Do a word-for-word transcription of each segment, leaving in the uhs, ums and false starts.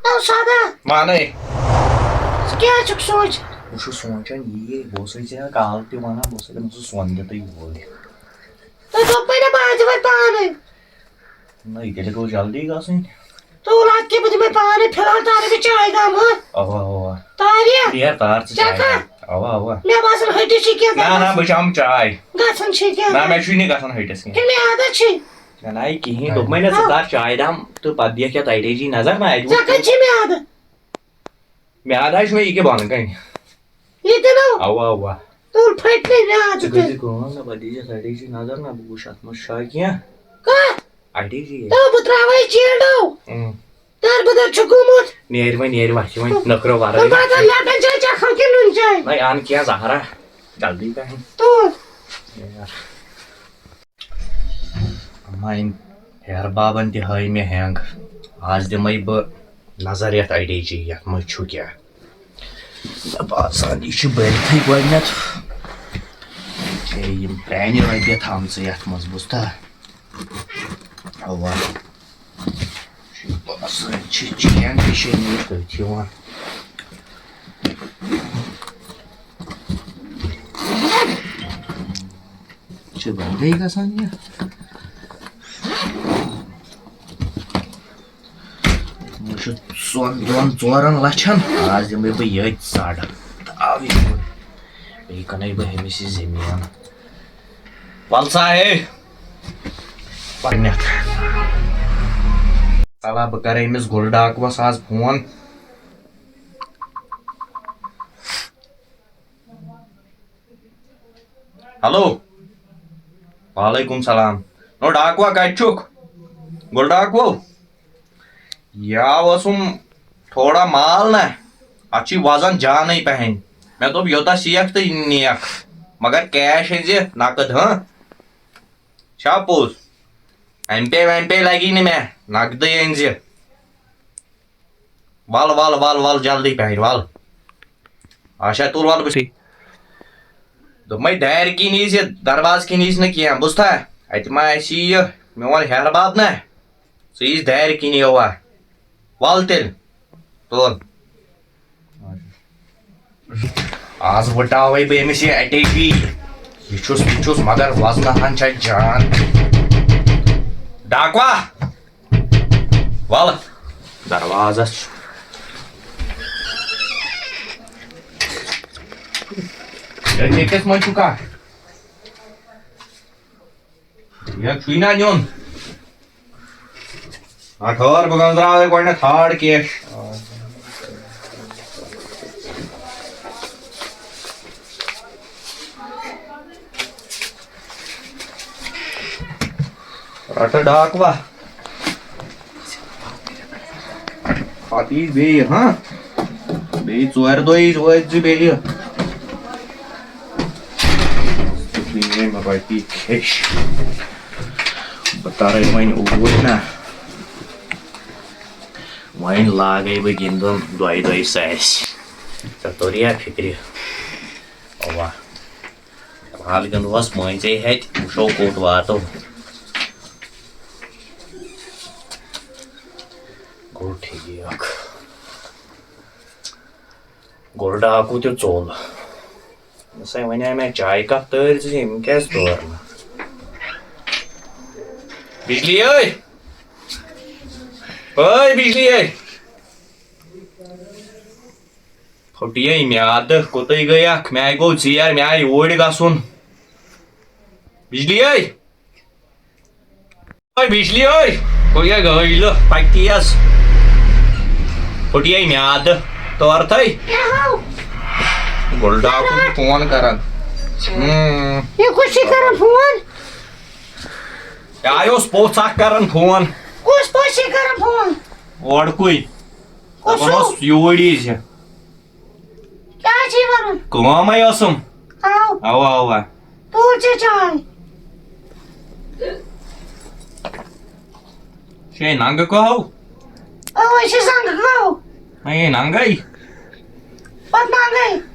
او سادا، وَنَے۔ ژٕ کیٛاہ چھُکھ سونٛچان؟ بہٕ چھُس سونٛچان یی، بہٕ اوسَے ژےٚ کالہٕ تہِ وَنان، بہٕ اوسَے دَپان ژٕ سۄن دِ تہٕ یوٗرۍ۔ تۄہہِ دوٚپمَے نا بہٕ اَنہٕ وۄنۍ پانَے۔ نہ، یہِ تیٚلہِ گوٚو جلدی گژھٕنۍ۔ تُل اَدٕ کیٛاہ، بہٕ دِمَے پانَے، فِلحال تارے بہٕ چاے دام، ہہ؟ اَوا، اَوا۔ تاریا؟ نیر تار ژٕ چاے چکھا؟ دام۔ اَوا، اَوا۔ مےٚ باسان ۂٹِس چھِ کینٛہہ نہ، نہ، گژھان۔ بہٕ چٮ۪مہٕ چاے۔ گژھان چھِ کینٛہہ نہ، گژھان۔ مےٚ چھُے نہٕ گژھان ۂٹِس کینٛہہ۔ کِنہٕ مےٚ عادت چھِ؟ نہ، نہ، یہِ کِہیٖنۍ۔ دوٚپمَے نہ، ژٕ آ۔ تار چاے دام تہٕ پَتہٕ دِکھ یَتھ اَٹے جی نظر نہ، اَتہِ وُچھ۔ ژےٚ کَتہِ چھِ مےٚ عادت؟ میٛادٕ حظ چھُ مےٚ یہِ کہِ بۄنہٕ کَنہِ۔ یہِ تہِ نو؟ اَوا، اَوا۔ تُل پھٔٹۍ نَے میٛادٕ ژٕ تہِ۔ کٔرۍ زِ کٲم نہ، پَتہٕ دیٖزِ یَتھ اَٹے جی نظر نہ، بہٕ وٕچھِ اَتھ منٛز چھا کینٛہہ۔ کَتھ؟ اَٹے جی۔ تہٕ بہٕ ترٛاوَے چیٖنڈو۔ اۭں۔ دَر بدَر چھُ گوٚمُت۔ نیرِ وۄنۍ، نیرِ وۄتھِ وۄنۍ، نٔکھرو وَرٲے۔ تہٕ پَتہٕ لیپٹن چاے چَکھو کِنہٕ نُن چاے؟ نہ، اَن کینٛہہ زہرا، جلدی پَہن۔ تُل۔ نیر۔ اما أمۍ ہیرٕ بابن تہِ ہٲے مےٚ ہینگ۔ آز دِمے بہٕ نظر یتھ اڈے جی یتھ منٛز چھُ کیٛاہ۔ مےٚ باسان یہِ چھُ بٔرتھٕے گۄڈٕنٮ۪تھ۔ ہے، یِم پرٛانہِ رۄپیہِ تھامژٕ یتھ منٛز، بوٗزتھا؟ اوا۔ چھُ باسان چھِ چین تہِ چھِ نہٕ تٔتھۍ یِوان۔ چھِ بنٛدٕے گژھان یہِ۔ وۄنۍ چھُ سۄن دۄن ژورَن لَچھَن، آز دِمَے بہٕ یٔتۍ سَڑ۔ تاوِ کُن۔ بیٚیہِ کٕنَے بہٕ أمِس یہِ زٔمیٖن۔ وَل سا ہے۔ پَرنٮ۪تھ۔ تَلا بہٕ کَرٕ أمِس گُل ڈاکوَس آز فون۔ ہیلو۔ وعلیکم سلام۔ نو ڈاکوا، کتہِ چھُکھ؟ گُل ڈاکو۔ یا اوسُم تھوڑا مال نہ، اتھ چھُے وزن جانٕے پہن۔ مےٚ دوٚپ یوتاہ سیکھ تہٕ نیکھ، مگر کیش أنۍ زِ نقد، ہاں؟ چھا پوٚز؟ ایم پے ویم پے لگی نہٕ مےٚ، نقدٕے أنۍ زِ۔ ول، ول، ول، ول، جلدی پہن، ول۔ اچھا، تُل، ول بہٕ۔ دوٚپمَے، دارِ کِنۍ ییٖزِ، دروازٕ کِنۍ ییٖزِ نہٕ کینٛہہ، بوٗزتھا؟ اَتہِ ما آسی یہِ میون ہیہَر باب نا؟ ژٕ ییٖزِ دارِ کِنۍ یوٚوا۔ ول تیٚلہِ، تُل۔ آز وٕٹاوَے بہٕ أمِس یہِ اَٹے جی۔ یہِ چھُس، یہِ چھُس، مگر وزنہٕ ہن چھےٚ جان۔ ڈاکوا! ول، دروازس چھُ۔ ہے، ژےٚ کیٛاہ منٛز چھُکھ اکھ؟ ہے، چھُے نا نیُن۔ آ، ٹھٔہر، بہٕ گنٛزراوے گۄڈٕنٮ۪تھ ہارڈ کیش۔ رٹہٕ ڈاکوا۔ پتہٕ یی بیٚیہِ، ہاں؟ بیٚیہِ ژورِ دۄہہِ یی وٲتۍ زِ بیٚیہِ۔ بیٚیہِ یِم رۄپیہِ کھیٚچ۔ بہٕ ترے وۄنۍ اوٗرۍ نا۔ وۄنۍ لاگے بہٕ گِنٛدُن دۄیہِ دۄیہِ ساسہِ۔ ژےٚ توٚریا فِکرِ؟ اوا۔ فِلحال گِنٛدوس مٲنٛزے ہتہِ، وٕچھو کوٚت واتو۔ گوٚو ٹھیٖک۔ گوٚو ڈاکوٗ تہِ ژوٚل۔ سا وَنے مےٚ چایہِ کپ تٲرۍ زِ یِم کیٛازِ تور نہٕ؟ بجلی ٲے! ٲے بجلی ٲے! پھُٹیے میٛادٕ، کوٚتٕے گٔیکھ؟ مےٚ گوٚو ژیر، مےٚ آے اوٗرۍ گژھُن۔ بجلی ٲے! اوے بجلی ٲے! کوٚت گٔے گٲڑۍ لہہ پکہِ تیز؟ پھُٹیے میٛادٕ تورتھٕے۔ کیٛاہ ہو؟ گُل ڈاکو چھُ فون کران۔ ہم۔ یہِ کُس چھُ کران فون؟ یہِ آیہِ اوس پوٚژھ اکھ کران فون۔ کُس پوٚژھ چھُ کران فون؟ اورکُے۔ کُس دَپان ہو؟ اوس یوٗرۍ یی زِ۔ کیٛاہ چھُے وَنُن؟ کٲمَے ٲسٕم۔ آو۔ اَوا، اَوا۔ تُل چے چاے۔ چھے ننٛگہٕ کَہو؟ اَوَے چھِ زنٛگہٕ کَہو۔ ہے، ننٛگَے۔ پَتہٕ ننٛگَے۔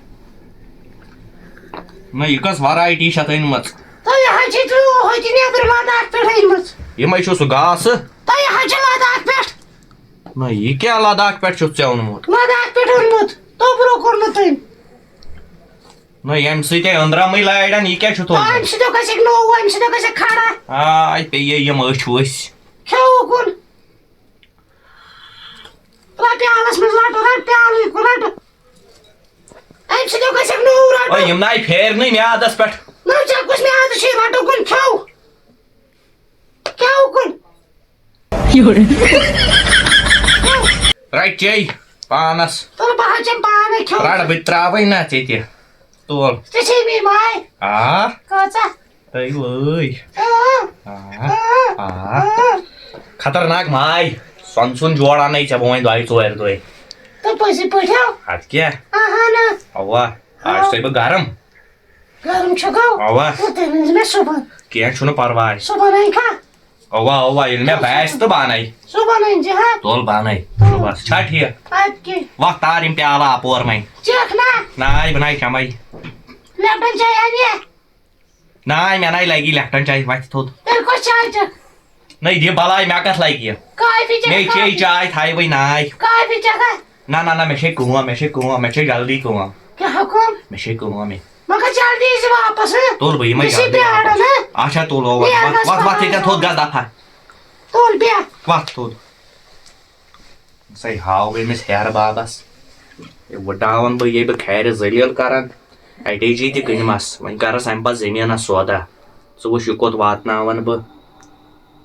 نہ، یہِ کۄس variety چھِ اَتھ أنمٕژ؟ تۄہہِ حظ چھِ تُہۍ ہُتہِ نیٚبرٕ لداخ پٮ۪ٹھ أنمٕژ۔ یِمَے چھُ سُہ گاسہٕ۔ تۄہہِ حظ چھِ لداخ پٮ۪ٹھ۔ نہ، یہِ کیٛاہ لداخ پٮ۪ٹھ چھُتھ ژےٚ اوٚنمُت؟ لداخ پٮ۪ٹھ اوٚنمُت، توٚبرُک کوٚرمُت تٔمۍ۔ نہ، ییٚمہِ سۭتۍ أنٛدرمٕے لارٮ۪ن، یہِ کیٛاہ چھُتھ اوٚنمُت؟ اَمہِ سۭتۍ گژھٮ۪کھ نوٚو، اَمہِ سۭتۍ گژھٮ۪کھ کھڑا۔ آے، پیٚیہِ یِم أچھ ؤسۍ۔ کھیوٚوُکھ۔ ترٛاو پیالَس منٛز لَٹہٕ، رَٹ پیالٕے کُن لَٹہٕ۔ اَمہِ سۭتۍ گژھٮ۪کھ نوٚو رَٹُن۔ او، یِم نَے پھیرنٕے میادَس پٮ۪ٹھ۔ نہ، ژےٚ کُس میادٕ چھُے رَٹُن کُن کھیوٚو؟ کیٛاہ کُن؟ رَٹ چے پانَس۔ تُل بہٕ حظ چَمہٕ پانَے کھیوٚو۔ رَٹ بہٕ تہِ ترٛاوَے نہ ژےٚ تہِ۔ تُل۔ ژےٚ چھے مے ماے۔ آ؟ کۭژاہ؟ تۄہہِ وٲے۔ آ۔ آ۔ آ۔ آ۔ خطرناک ماے۔ سۄنہٕ سُنٛد جوڑ اَنَے ژےٚ بہٕ وۄنۍ دۄیہِ ژورِ دۄہہِ۔ تہٕ پٔزی پٲٹھۍ ہا؟ اَدٕ کیٛاہ؟ اَہَن۔ اَوا۔ آز چھُسَے بہٕ گرم۔ گرم چھُ گوٚو؟ اَوا۔ تہٕ تیٚلہِ أنۍ زِ مےٚ صُبحن۔ کینٛہہ چھُنہٕ پرواے۔ صُبحن أنۍ کھا؟ اَوا، اَوا، ییٚلہِ مےٚ باسہِ تہٕ بہٕ اَنَے۔ صُبحن أنۍ زِ ہا؟ تُل بہٕ اَنَے۔ صُبحس۔ چھا ٹھیٖک؟ اَدٕ کیٛاہ؟ وَتھ تار یِم پیالہٕ اَپور وۄنۍ۔ چیٚکھ نا؟ نہ، بہٕ نَے چَمَے۔ لیپٹن چاے اَنہِ یا؟ نہ، مےٚ نَے لَگی لیپٹن چاے، وَتھ تھوٚد۔ تیٚلہِ کۄس چاے چیٚکھ؟ نَے دِ بَلاے، مےٚ کَتھ لَگہِ یہِ؟ کافی چیٚکھ مے چے کافی۔ چاے تھایہِ وۄنۍ ناے۔ کافی چیٚکھ ہا؟ نہ، نہ، نہ، مےٚ چھے کٲم، مےٚ چھے کٲم، مےٚ چھے جلدی کٲم۔ کیٛاہ حُکُم؟ مےٚ چھے کٲم یہِ۔ مگر جلدی یی زِ واپس، ہہ؟ تُل بہٕ یِمَے بہٕ چھُسے جلدی۔ پیاران، ہہ؟ اچھا، تُل، اَوا، نیرنس وَتھ، وَتھ، وَتھ منٛز ییٚتٮ۪ن تھوٚد گژھ دفعہ۔ تُل بیٚہہ۔ وَتھ تھوٚد۔ سَے ہاو أمِس ہیرٕ بابَس۔ یہِ وٕڈاوَن بہٕ، یہِ بہٕ کھرِ ذٔلیٖل کَرَن۔ اَٹے جی تہِ کٕنمَس، وۄنۍ کَرَس اَمہِ پَتہٕ زٔمیٖنَس سودا۔ ژٕ وٕچھ، یہِ کوٚت واتناوَن بہٕ۔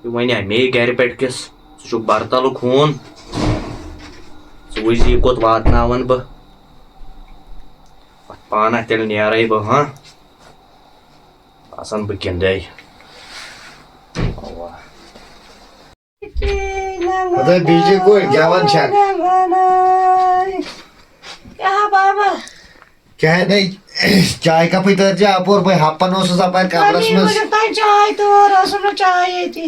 یہِ وَنہِ اَمے گَرِ پٮ۪ٹھ کِس، ژٕ چھُکھ برتَلُک ہوٗن۔ ژٕ وٕچھ زِ یہِ کوٚت واتناوَن بہٕ۔ اَتھ پانَس تیٚلہِ نیرَے بہٕ، ہاں؟ آسَن بہٕ گِنٛدَے۔ اَوا۔ خۄداے، بِجلی کورِ گٮ۪وان چھےٚ۔ کیٛاہ بابا؟ کیٛاہ نے، چاے کپٕے تٲرۍ زِ اَپور، بہٕ ہپان اوسُس اَپارِ کمرس منٛز۔ ؤنِو تۄہہِ چاے تور، ٲسٕم نہٕ چاے ییٚتی۔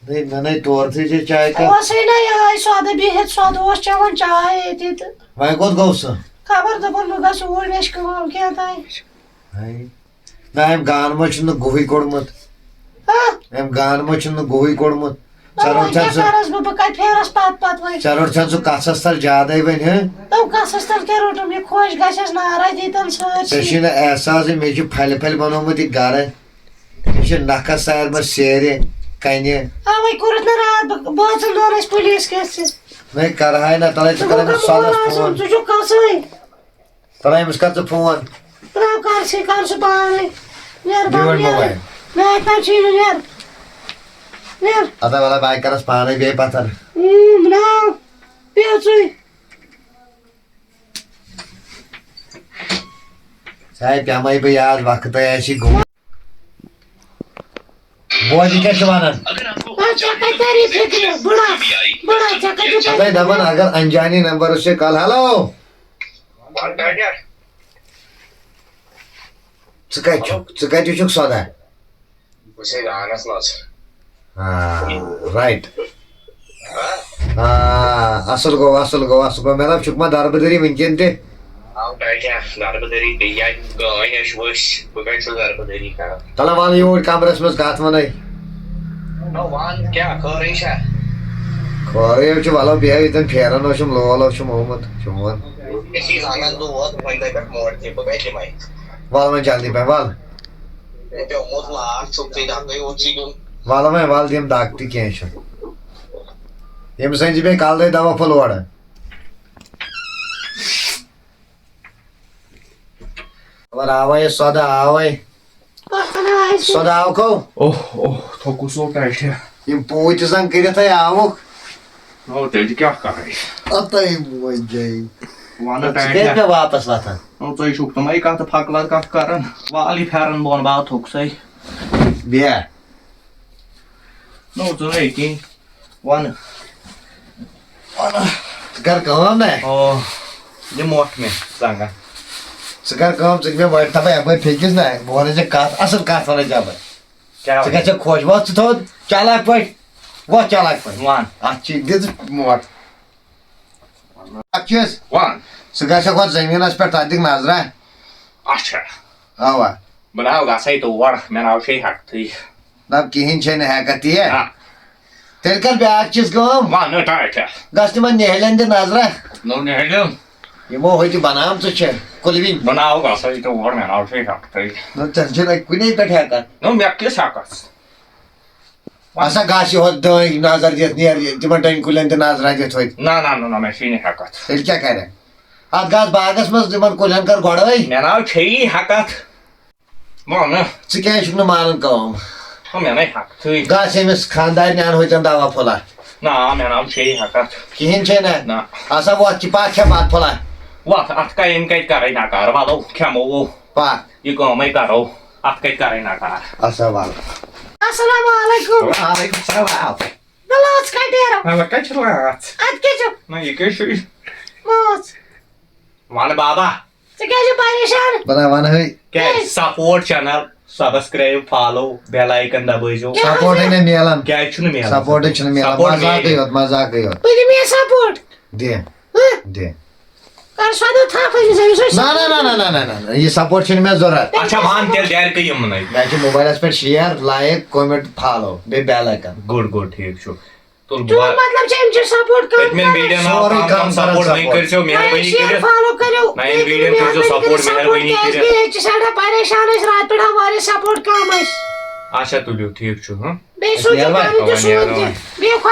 نے، مےٚ نے تور تھٲے زِ چاے کپ۔ اوسُے نہ یِہوٚے سودٕ بِہِتھ، سودٕ اوس چٮ۪وان چاے ییٚتی تہٕ۔ وۄنۍ کوٚت گوٚو سُہ؟ خبر دوٚپُن، بہٕ گژھٕ اوٗرۍ، مےٚ چھِ کٲم کینٛہہ تام۔ ہے۔ نہ، أمۍ گان منٛز چھُنہٕ گُہٕے کوٚڑمُت۔ ہا؟ أمۍ گان منٛز چھُنہٕ گُہٕے کوٚڑمُت۔ نہ، ژےٚ روٚٹ وۄنۍ چھَن کیٛاہ سُہ کَرَس بہٕ؟ بہٕ کَتہِ پھیرَس پَتہٕ پَتہٕ وۄنۍ؟ ژےٚ روٚٹ چھَن سُہ کَژھَس تَل زیادَے وۄنۍ، ہہ؟ تو کَژھَس تَل کیٛاہ روٚٹُم؟ یہِ خۄش گژھٮ۪س نارا دیٖتَن سٲرسٕے۔ ژےٚ چھُے نہٕ احساسٕے، مےٚ چھُ پھَلہِ پھَلہِ بَنومُت یہِ گَرٕ۔ مےٚ چھِ نَکھَس سارِ منٛز سیرِ، کَنہِ۔ اَوَے کوٚرُتھ نہٕ راتھ بہٕ بٲژَن دۄن ٲسۍ پُلیٖس کیس چھِ۔ نَے کَرٕ ہاے نہ، تَلَے ژٕ ژٕ کَر گوٚو أمِس کَمہٕ سۄدَس مُلازِم؟ فون۔ ژٕ چھُکھ کَسٕے۔ تَلَے أمِس کَر ژٕ فون۔ ترٛاو کَر سٕے، کَر سُہ پانَے۔ نیر دِ بَب، وۄنۍ نیر۔ موبایل۔ مےٚ اَتہِ نَے چھُے نہٕ، نیر۔ نیر۔ اَدٕ وَلہٕ بہٕ کَرَس پانَے بیٚیہِ پَتھر۔ اۭں، بَناو۔ پیٚژٕے۔ ژٕ ہاے پیٚمَے بہٕ یاد، وقتَے آسی گوٚمُت۔ بوزِ کیٛاہ چھِ وَنان؟ اَدٕ ژےٚ کَتہِ تَری فِکرِ؟ بٕڑَس، بٕڑَس، ژےٚ کَتہِ تَری؟ اَدَے دَپان، اگر انجانی نمبر سے کال، ہیلو۔ ژٕ کَتہِ چھُکھ؟ ژٕ کَتہِ چھُکھ سودا؟ بہٕ چھُسے گانَس منٛز۔ آ، رایٹ۔ آ، اَصٕل گوٚو، اَصٕل گوٚو، اَصٕل گوٚو۔ مےٚ دوٚپ، چھُکھ ما دَربہٕ دٔری وٕنکٮ۪ن تہِ؟ آو ٹایٹیا، دَربہٕ دٔری، بیٚیہِ یہِ گٲنۍ ہَش ؤسۍ، بہٕ کَتہِ چھُس دَربہٕ دٔری کَران؟ تَلہٕ وَلہٕ یوٗرۍ کَمرَس منٛز کَتھ وَنَے۔ نہ، وَن کیٛاہ، خٲرٕے چھا؟ خٲرٕے حظ چھُ، وَلہٕ بیٚہہ ییٚتٮ۪ن پھیران اوسُم، لول اوسُم آمُت چون۔ مےٚ چھِ یہِ زنٛگَن دود، وۄنۍ دَپٮ۪کھ موٹہِ، بہٕ کَتہِ دِمَے؟ وَلہٕ وۄنۍ جلدی پَہَن، وَلہٕ۔ مےٚ پیوٚمُت لاش چھُکھ ژٕے دَکَے اوت ژٕے دیُن۔ وَلہٕ وۄنۍ، وَلہٕ دِم دَگ تہِ، کینٛہہ چھُنہٕ۔ ییٚمِس أنۍ زِ بیٚیہِ کَلہٕ دَوا پھوٚل اورٕ۔ خبر آوَے، سودا آوَے۔ پَتہٕ آے سُہ۔ سودا آو کھو؟ اوہ، اوہ، تھوٚکُس اوٚٹ اَتھِ۔ یِم پوٗتۍ زَن کٔرِتھ ہے آوُکھ۔ نو، تیٚلہِ کیٛاہ کَرَے؟ اَتَے موجے۔ وَنہٕ ژٕ ٹاٹھیا۔ کَتہِ مےٚ واپَس وۄتھان؟ نو، ژٕے چھُکھ تِمَے کَتھٕ پھَکلَر کَتھ کَران۔ وال یہِ پھٮ۪رَن بۄن، بہٕ آو تھوٚکسَے۔ بیٚیہِ؟ نو، ژٕ نَے کِہیٖنۍ۔ وَنہٕ۔ وَنہٕ۔ ژٕ کَر کٲم نا۔ او، یہِ مۄٹھ مےٚ زنٛگَن۔ ژٕ کَر کٲم، ژٕ دِ مےٚ وۄنۍ دَپَے یَپٲرۍ پھیٚکِس نا، بہٕ وَنَے ژےٚ کَتھ، اَصٕل کَتھ وَنَے ژےٚ بہٕ۔ کیٛاہ ژٕ وَنہٕ؟ گژھکھ خۄش، وۄتھ ژٕ تھوٚد، چالاک پٲٹھۍ، وۄتھ چالاک پٲٹھۍ۔ وَن۔ اَتھ چھِ دِژ مۄٹھ۔ اَکھ چیٖز، وَن۔ ژٕ گژھکھ ہۄتھ زٔمیٖنَس پٮ۪ٹھ، تَتھ دِکھ نظرہ۔ اچھا۔ اَوا۔ بہٕ نہ حظ گژھَے تور، مےٚ نہ حظ چھے ہٮ۪کتھٕے۔ نہ، کِہیٖنۍ چھے نہٕ ہٮ۪کتھ یہِ۔ نہ۔ تیٚلہِ کر بیٛاکھ چیٖز کٲم۔ وَنہٕ ٹاٹھا۔ گژھ تِمن نِہٲلٮ۪ن دِ نظرہ۔ نو نِہٲلٮ۪ن۔ یِمو ہوٚتہِ بناوژٕ چھِ کُلوِنۍ۔ بناو گژھو یہِ تہٕ اور مےٚ ناو چھُے ہٮ۪کتھٕے۔ نہ، ژےٚ چھُنہٕ کُنے پٮ۪ٹھ ہٮ۪کتھ۔ نو مےٚ کِس ہٮ۪کتھ؟ اَسا گژھ یہِ ہوٚت دٲنۍ نظر دِتھ، نیر یہِ، تِمن ڈٔنۍ کُلٮ۪ن تہِ نظرہ دِتھ ہوٚتہِ۔ نہ، نہ، نہ، نہ، مےٚ چھُے نہٕ ہٮ۪کتھ۔ تیٚلہِ کیٛاہ کرکھ؟ اَتھ گژھ باغس منٛز، تِمن کُلٮ۪ن کر گۄڈٲے۔ مےٚ ناو چھےٚ یی ہٮ۪کتھ۔ وَن نہ۔ ژٕ کیٛازِ چھُکھ نہٕ مانان کٲم؟ ہُہ، مےٚ نَے ہٮ۪کتھٕے۔ گژھ أمِس خانٛدارنہِ اَن ہوٚتٮ۪ن دوا پھوٚلہ۔ نہ، مےٚ ناو چھےٚ یی ہٮ۪کتھ۔ کِہیٖنۍ چھے نہ؟ نہ۔ اَسا وۄتھ، ژٕ پَکھ کھےٚ بَتہٕ پھوٚلہ۔ وَتھ، اَتھ کَنہِ کَتہِ کَرَے نَکار؟ وَلو، کھٮ۪مو وو۔ پَکھ۔ یہِ کٲمَے کَرو، اَتھ کَتہِ کَرَے نَکار؟ اَسا وَل۔ السلام علیکم۔ وعلیکم السلام۔ نہ لٲژ کَتہِ نیرو؟ نہ، وۄنۍ کَتہِ چھِ لٲژ؟ اَدٕ کیٛاہ چھُ؟ نہ، یہِ کیٛاہ چھُ؟ لٲژ۔ وَلہٕ بابا۔ ژٕ کیٛازِ چھُکھ پریشان؟ بہٕ نہ وَنہٕ ہے۔ کیٛازِ؟ کیٛازِ؟ Support channel، subscribe، follow، bell icon دبٲیزیو۔ کیٛاہ سپورٹٕے حظ؟ نہٕ میلان۔ کیٛازِ چھُنہٕ میلان؟ سپورٹٕے چھُنہٕ میلان۔ سپورٹ مزاقٕے میلہِ۔ یوت، مزاقٕے یوت۔ تُہۍ دِ مےٚ سپورٹ۔ دِ۔ ہہ؟ دِ۔ کر سۄ دۄہ تھپھ أمِس، أمِس اوس نہ، نہ، نہ، نہ، نہ، نہ، نہ، نہ۔ یہِ سپورٹ چھُنہٕ مےٚ ضوٚرتھ۔ اچھا، وَن تیٚلہِ ڈیرکٕے یِمنٕے۔ مےٚ چھُ موبایلَس پٮ۪ٹھ share، like، comment، follow، بیٚیہِ bell icon۔ Good، good، ٹھیٖک چھُ۔ تُل چون بہٕ مطلب چھُ أمۍ چھُ سپورٹ کٲم پٔتمٮ۪ن کران؟ ویٖڈیوَن آو سورُے کم کم کم کران سپورٹ، وۄنۍ support۔ کٔرۍزیو مہربٲنی نَیَن شِیَن کٔرِتھ۔ Follow کٔرِو۔ نَیَن تُہۍ کٔرِو ویٖڈیوَن کٔرۍزیو مہربٲنی support، کٔرِتھ support، مہربٲنی کیٛازِ کہِ کٔرِتھ۔ أسۍ چھِ سٮ۪ٹھاہ پریشان، أسۍ راتہٕ پٮ۪ٹھ آو واریاہ سپورٹ کم اَسہِ۔ اچھا، تُلِو، ٹھیٖک چھُ، ہاں۔ بیٚیہِ سوٗزِو نیروا؟ پَنُن تہِ اَوا، سون نیروا۔ تہِ۔ بِہِو خۄدایَس